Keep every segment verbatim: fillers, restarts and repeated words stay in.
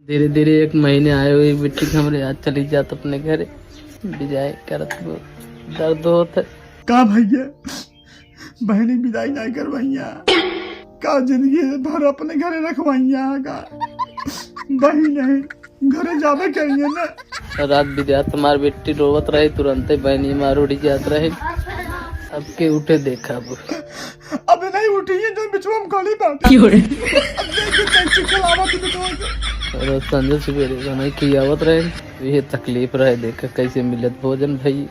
धीरे धीरे एक महीने आए हुए बिट्टी के हमरे याद चली जात अपने घरे। विदाई करत बहुत दर्द होत है। का भैया, बहिनी विदाई नाहीं करवइया? का जिंदगी भर अपने घरे रखवइया का? बहिन नहीं, घरे जाबे करिए ना। रात बिरात हमार बेटी रोवत रहे, तुरंते बहिनी हमार उठ जात रहे। अब के उठे देखा अब। अबे नहीं उठी है, जो बिचवा में खड़ी बाटे। क्यों रे? अब देख के कैसे खिलावत है बिचवा के। रोज संझे सवेरे बनाई खियावत रहे, ये तकलीफ रहे, देख कैसे मिलत भोजन भई।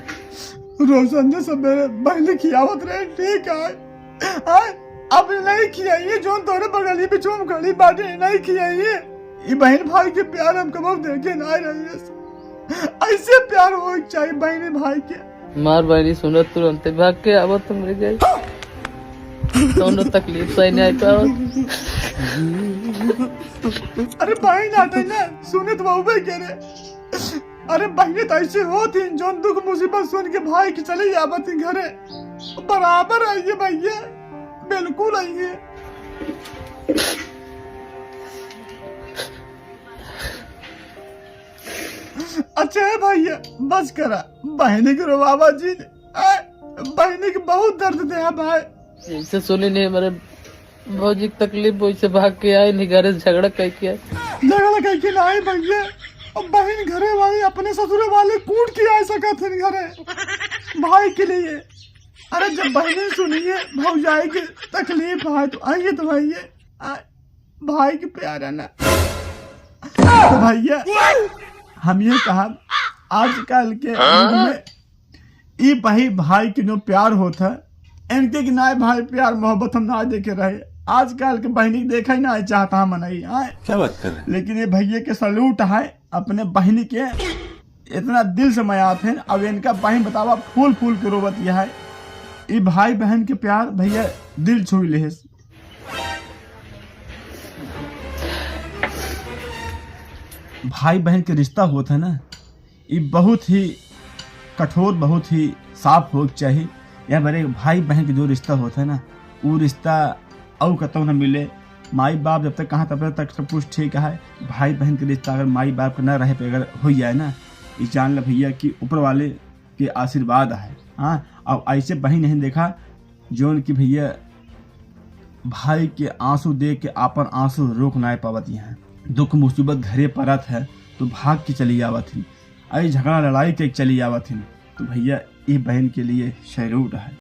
रोज संझे सवेरे बहिनी खियावत रहे, ठीक है। आय, अब नहीं खियाइए, जोन तोरे बगली बिचवा में खड़ी बाटे, नहीं खियाइए। ई बहिन भाई के प्यार हम कबो देखे ना रहिए। ऐसे प्यार होए के चाहिए बहिनी भाई के। मार बहिनी सुनत तुरंते भाग के आवत हमरे गए। कौनो तकलीफ सही नहीं आई पावत। अरे बहिन आटे ना, सुनत बहुबे करे। अरे बहिनी तो ऐसे होत ही, जोन दुख मुसीबत सुन के भाई के चले आवत ही घरे। बराबर है ये भैया, बिल्कुल है ये। अच्छा है भैया, बस करा, बहिनी के रोवावा जी ने। आ, बहिनी के बहुत दर्द दे है भाई। जैसे सुनी नहीं हमारे भौजी के तकलीफ, वैसे भाग के आए नहीं घरे से झगड़ा करके। झगड़ा करके ना आए भैया, अब बहिन घरे वाले अपने ससुरे वाले कूट के आ सकत है घरे भाई के लिए। अरे जब बहिनी सुनिए भौजाई के तकलीफ है तो आइए तो भैया, आ, भाई के प्यार है ना। तो भैया हम ये कहा, आजकल के युग में ई बही भाई के जो प्यार होत है, इनके के नाय भाई प्यार मोहब्बत हम ना देखे रहे। आजकल के बहिनी के देखा ही ना चाहता हम नहीं आए। क्या बात कर रहे हैं? लेकिन ये भैया के सल्यूट है अपने बहिनी के, इतना दिल से मयात है। अब इनका बहिन बतावा फूल फूल के रोवत यह है। ई भाई बहन के प्यार भैया दिल छुई लेहस। भाई बहन के रिश्ता होत है ना, ई बहुत ही कठोर, बहुत ही साफ होए के चाही। या मेरे भाई बहन के जो रिश्ता होत है ना, वो रिश्ता और कतौ न मिले। माई बाप जब तक कहाँ तब तक सब कुछ ठीक है, भाई बहन के रिश्ता अगर माई बाप के न रहे पे अगर हो जाए ना, ये जान ले भैया कि ऊपर वाले के आशीर्वाद है। हाँ, अब ऐसे बहिन नहीं देखा जोन कि भैया भाई के आंसू देख के आपन आंसू रोक नाय पावत हैं। दुख मुसीबत घरे परत है तो भाग के चली आवत ही, आई झगड़ा लड़ाई के चली आवत ही। तो भैया ये बहन के लिए सैल्यूट है।